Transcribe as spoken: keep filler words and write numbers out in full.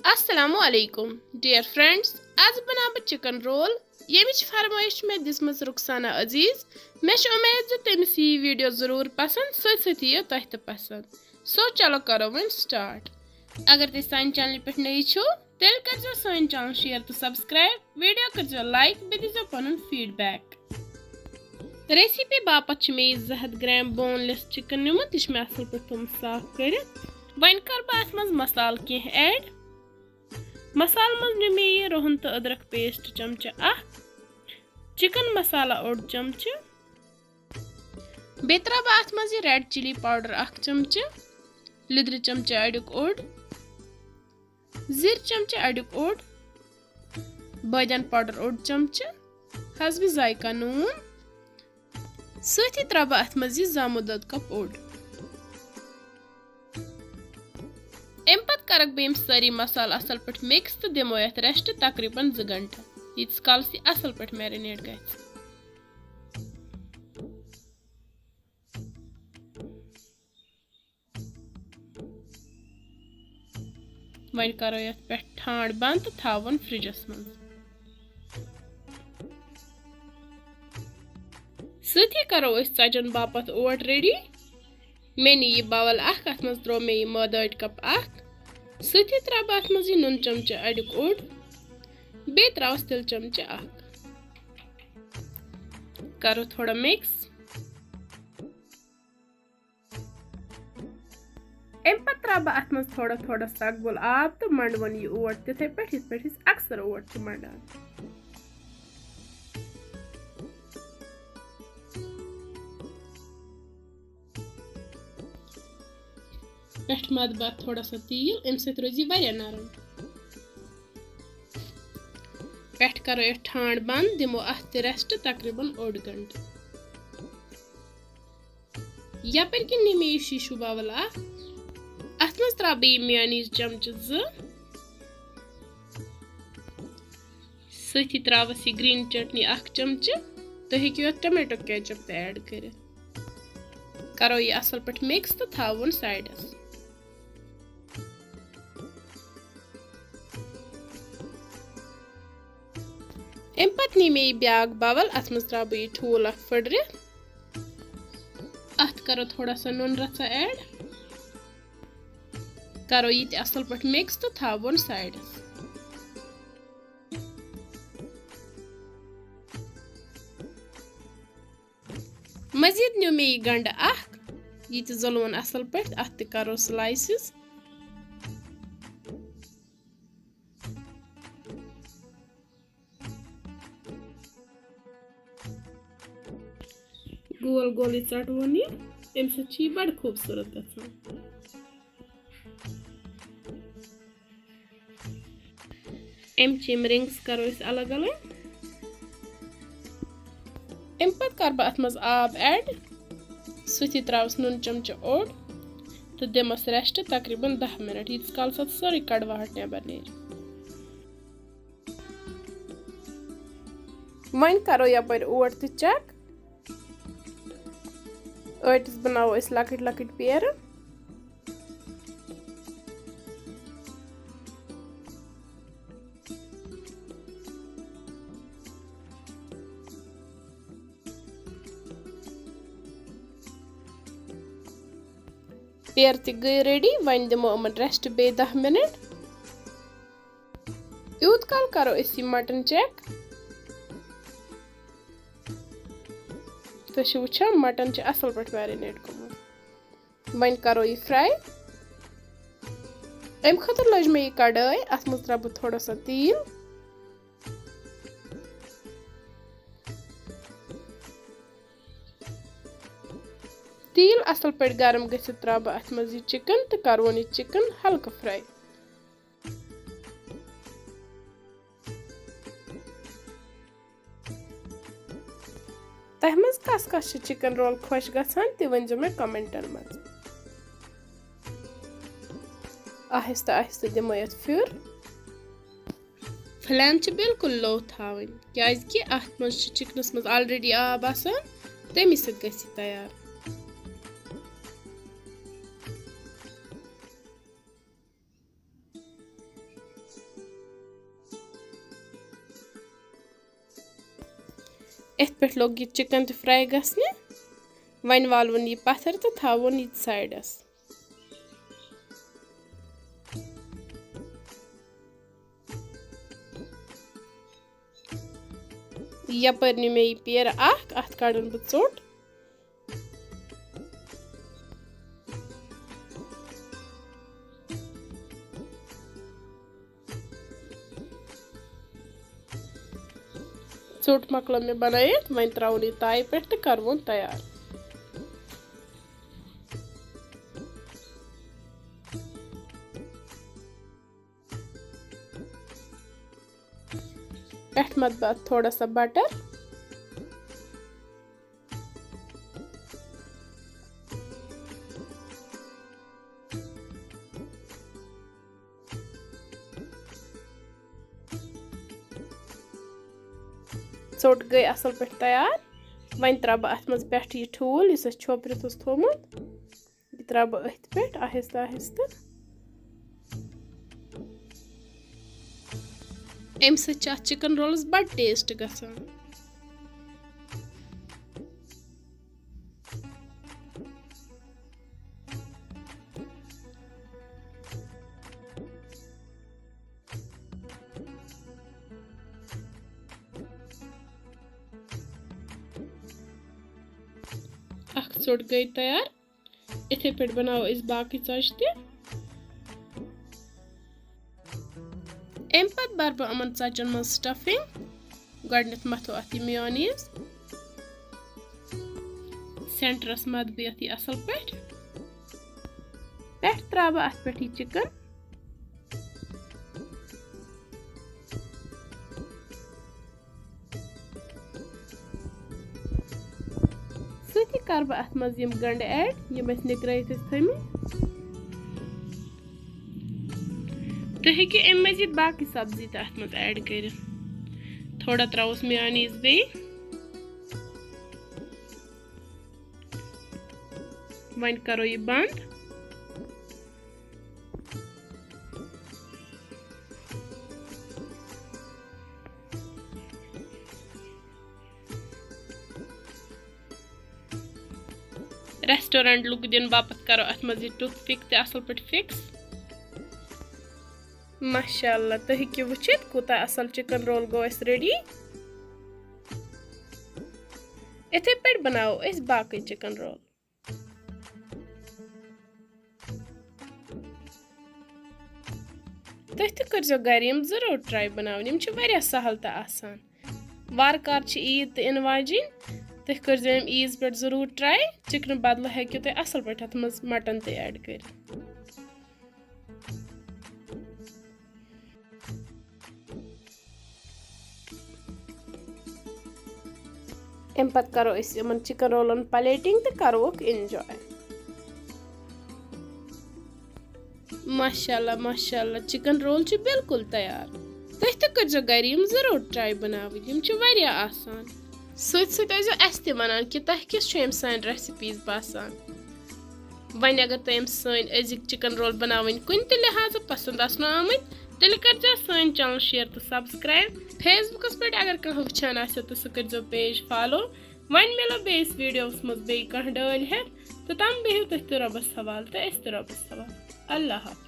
السلام علیکم dear friends, آز بناو بہٕ چکن رول، ییٚمِچ فرمٲیش چھِ مےٚ دِژمٕژ رخسانہ عزیز۔ مےٚ چھِ اُمید زِ تٔمِس یی ویڈیو ضروٗر پسند، سۭتۍ سۭتۍ یِیہِ تۄہہِ تہِ پسند۔ سو چلو کرو وۄنۍ سٹارٹ۔ اگر تُہۍ سانہِ چینلہِ پٮ۪ٹھ نٔے چھِو، تیٚلہِ کٔرزیٚو سٲنۍ چینل شیئر تہٕ سبسکرائب، ویڈیو کٔرزیٚو لائک، بیٚیہِ دیٖزیٚو پنُن فیڈ بیک۔ ریسیپی باپتھ چھِ مےٚ یہِ زٕ ہَتھ گرام بون لیس چکن نیُمُت، یہِ چھُ مےٚ اصل پٲٹھۍ تھوٚمُت صاف کٔرِتھ۔ وۄنۍ کر بہٕ اتھ منٛز مسالہٕ کینٛہہ ایڈ۔ مسالہٕ منٛز نیُم مےٚ یہِ رُہن تہٕ أدرکھ پیسٹ چمچہٕ اکھ، چکن مسالہ اوٚڑ چمچہٕ، بیٚیہِ ترٛاوٕ بہٕ اتھ منٛز یہِ ریڈ چلی پاوڈر اکھ چمچہٕ، لیٚدرِ چمچہٕ اَڑیُک اوٚڑ، زِرۍ چمچہٕ اَڑیُک اوٚڑ، بٲدیان پاوڈر اوٚڑ چمچہٕ، حسبِ ذائقہ نوٗن، سۭتی ترٛاوٕ بہٕ اتھ منٛز یہِ زامُت دۄد کپ اوٚڑ۔ اَمہِ پتہٕ کرکھ بہٕ یِم سٲری مسالہٕ اصل پٲٹھۍ مکس تہٕ دِمو یتھ ریسٹ تقریباً زٕ گھنٹہٕ، ییٖتِس کالس یہِ اصل پٲٹھۍ میرینیٹ گژھِ۔ وۄنۍ کرو یتھ پٮ۪ٹھ ٹھانڈ بند تہٕ تھاوون فرجس منٛز۔ سۭتی کرو أسۍ ژجن باپتھ اوٹ ریڈی۔ مےٚ نی یہِ باول اکھ، اتھ منٛز ترٛوو مےٚ یہِ مٲدٕ ٲٹۍ کپ اکھ، سۭتی ترٛاوٕ بہٕ اتھ منٛز یہِ نُن چمچہٕ اَڑیُک اوٚڑ، بیٚیہِ ترٛاوس تِلہٕ چمچہٕ اکھ۔ کرو تھوڑا مکس۔ اَمہِ پتہٕ ترٛاوٕ بہٕ اتھ منٛز تھوڑا تھوڑا سۄکھبول آب تہٕ منٛڈوَن یہِ اوٹ تِتھے پٲٹھۍ، یِتھ پٲٹھۍ أسۍ اکثر اوٹ چھِ منٛڈان۔ پٮ۪ٹھٕ مَتہٕ بہٕ اَتھ تھوڑا سا تیٖل، اَمہِ سۭتۍ روزِ یہِ واریاہ نرم۔ پٮ۪ٹھٕ کَرو یَتھ ٹھانٛڈ بنٛد، دِمو اَتھ تہِ rest تقریٖباً اوٚڑ گھنٹہٕ۔ یَپٲرۍ کِنۍ نِمہٕ مےٚ یہِ شیٖشوٗ bowl اَکھ، اَتھ منٛز ترٛاوٕ بہٕ یہِ mayonnaise چمچہٕ زٕ، سۭتی ترٛاوَس یہِ green چٹنی اَکھ چمچہٕ، تُہۍ ہیٚکِو یَتھ tomato ketchup تہِ add کٔرِتھ۔ کَرو یہِ اَصٕل پٲٹھۍ mix تہٕ تھاوون sideس۔ اَمہِ پتہٕ نی مےٚ یہِ بیٛاکھ bowl، اَتھ منٛز ترٛاوٕ بہٕ یہِ ٹھوٗل اَکھ پھٕٹرِتھ۔ اَتھ کَرو تھوڑا سا نُن رَژھا add۔ کَرو یہِ تہِ اَصٕل پٲٹھۍ mix تہٕ تھاوون sideس۔ مزید نیوٗ مےٚ یہِ گنڈٕ اکھ، یہِ تہِ زُلوُن اصل پٲٹھۍ، اتھ تہِ کرو slices۔ گول گول یہِ ژٹوُن یہِ، امہِ سۭتۍ چھُ یہِ بڑٕ خوٗبصوٗرت گژھان۔ امچہِ یِم rings کرو أسۍ الگ الگ۔ امہِ پتہٕ کرٕ بہٕ اتھ منٛز آب add، سۭتی تراوس نُن چمچہٕ اوٚڑ تہٕ دِمس rest تقریباً دَہ minute، ییٖتِس کالس اتھ سٲرٕے کڑواہٹ نٮ۪بر نیرِ۔ وۄنۍ کرو یپٲرۍ اوٹ تہِ check۔ ٲٹِس بناوو أسۍ لۄکٕٹۍ لۄکٕٹۍ پیرٕ۔ پیرٕ تہِ گٔے ready، وۄنۍ دِمو یِمن rest بیٚیہِ دَہ minute۔ یوٗت کال کرو أسۍ یہِ mutton check۔ تُہۍ چھِو وٕچھان، mutton چھُ اَصٕل پٲٹھۍ marinate گوٚمُت۔ وۄنۍ کرو یہِ fry۔ اَمہِ خٲطرٕ لٲج مےٚ یہِ کڑٲے، اَتھ منٛز ترٛاوٕ بہٕ تھوڑا سا تیٖل۔ تیٖل اَصٕل پٲٹھۍ گرم گٔژھِتھ ترٛاوٕ بہٕ اَتھ منٛز یہِ chicken تہٕ کَرون یہِ chicken ہلکہٕ fry۔ تۄہہِ منٛز کس کس چھِ chicken roll خۄش گژھان، تہِ ؤنۍ زیو مےٚ commentن منٛز۔ آہستہٕ آہستہٕ دِمو یَتھ پھیُر۔ Flame چھِ بالکل low تھاوٕنۍ، کیازِ کہِ اَتھ منٛز چھِ chickenس منٛز already آب آسان، تَمی سۭتۍ گژھِ یہِ تیار۔ یِتھ پٲٹھۍ لوٚگ یہِ چِکن تہِ فرٛاے گژھنہِ۔ وۄنۍ والوُن یہِ پَتھر تہٕ تھاوُن یہِ سایڈَس۔ یَپٲرۍ نیوٗ مےٚ یہِ پیرٕ اَکھ، اَتھ کَڑَن بہٕ ژوٚٹ۔ ژوٚٹ مۄکلٲو مےٚ بَنٲیِتھ، وۄنۍ ترٛاوُن یہِ تایہِ پٮ۪ٹھ تہٕ کَرٕ وۄنۍ تیار۔ پٮ۪ٹھ مَتھ بہٕ اَتھ تھوڑا سا بٹر۔ ژوٚٹ گٔے اَصٕل پٲٹھۍ تیار۔ وۄنۍ ترٛاوٕ بہٕ اَتھ منٛز پٮ۪ٹھٕ یہِ ٹھوٗل یُس اَسہِ چھوٚپرِتھ اوس تھوٚومُت۔ یہِ ترٛاوٕ بہٕ أتھۍ پٮ۪ٹھ آہستہٕ آہستہٕ۔ اَمہِ سۭتۍ چھِ اَتھ چِکن رولَس بَڑٕ ٹیسٹ گژھان۔ اَکھ ژوٚٹ گٔے تیار۔ یِتھَے پٲٹھۍ بَناوو أسۍ باقٕے ژۄچہِ تہِ۔ اَمہِ پَتہٕ بَرٕ بہٕ یِمَن ژۄچَن منٛز stuffing۔ گۄڈٕنٮ۪تھ مَتھو اَتھ یہِ mayonnaise۔ سٮ۪نٹَرَس مَتھٕ بہٕ یَتھ یہِ اَصٕل پٲٹھۍ۔ پٮ۪ٹھٕ ترٛاوٕ بہٕ اَتھ پٮ۪ٹھ یہِ چِکَن۔ سۭتی کَرٕ بہٕ اَتھ منٛز یِم گَنٛڈٕ add، یِم اَسہِ نِکرٲیِتھ ٲسۍ تھٲومٕتۍ۔ تُہۍ ہیٚکِو اَمہِ مٔزیٖد باقٕے سبزی تہِ اَتھ منٛز add کٔرِتھ۔ تھوڑا ترٛاووس mayonnaise بیٚیہِ۔ وۄنۍ کَرو یہِ بنٛد۔ Restaurant look دِنہٕ باپتھ کَرو اَتھ منٛز یہِ toothpick تہِ اَصٕل پٲٹھۍ fix۔ ماشاء اللہ، تُہۍ ہیٚکِو وٕچھِتھ کوٗتاہ اَصٕل چِکَن رول گوٚو اَسہِ ready۔ یِتھَے پٲٹھۍ بَناوو أسۍ باقٕے چِکَن رول۔ تُہۍ تہِ کٔرۍزیو گَرِ یِم ضروٗر try بَناوٕنۍ، یِم چھِ واریاہ سَہَل تہٕ آسان۔ وارٕ کارٕ چھِ عیٖد تہِ یِنہٕ واجِنۍ، تُہۍ کٔرۍزیو یِم عیٖذ پٮ۪ٹھ ضروٗر try۔ چِکنہٕ بدلہٕ ہیٚکِو تُہۍ اَصٕل پٲٹھۍ اَتھ منٛز مَٹَن تہِ add کٔرِتھ۔ اَمہِ پَتہٕ کَرو أسۍ یِمَن چِکَن رولَن plating تہٕ کَروکھ enjoy۔ ماشاء اللہ، ماشاء اللہ، چِکَن رول چھِ بالکل تیار۔ تُہۍ تہِ کٔرۍزیو گَرِ یِم ضروٗر try بَناوٕنۍ، یِم چھِ واریاہ آسان۔ سۭتۍ سۭتۍ ٲسۍزیو اَسہِ تہِ وَنان کہِ تۄہہِ کِژھ چھِ یِم سانہِ recipes باسان۔ وۄنۍ اگر تۄہہِ یِم سٲنۍ أزِکۍ چِکَن رول بَناوٕنۍ کُنہِ تہِ لحاظہٕ پَسنٛد آسنو آمٕتۍ، تیٚلہِ کٔرۍزیو سٲنۍ channel share تہٕ subscribe۔ Facebookس پٮ۪ٹھ اگر کانٛہہ وٕچھان آسہِ تہٕ سُہ کٔرۍزیو page follow۔ وۄنۍ مِلو بیٚیِس videoس منٛز بیٚیہِ کانٛہہ ڈٲلۍ ہٮ۪تھ، توٚتام بِہِو تُہۍ تہِ رۄبَس حوالہٕ تہٕ أسۍ تہِ رۄبَس حوالہٕ۔ اللہ حافظ۔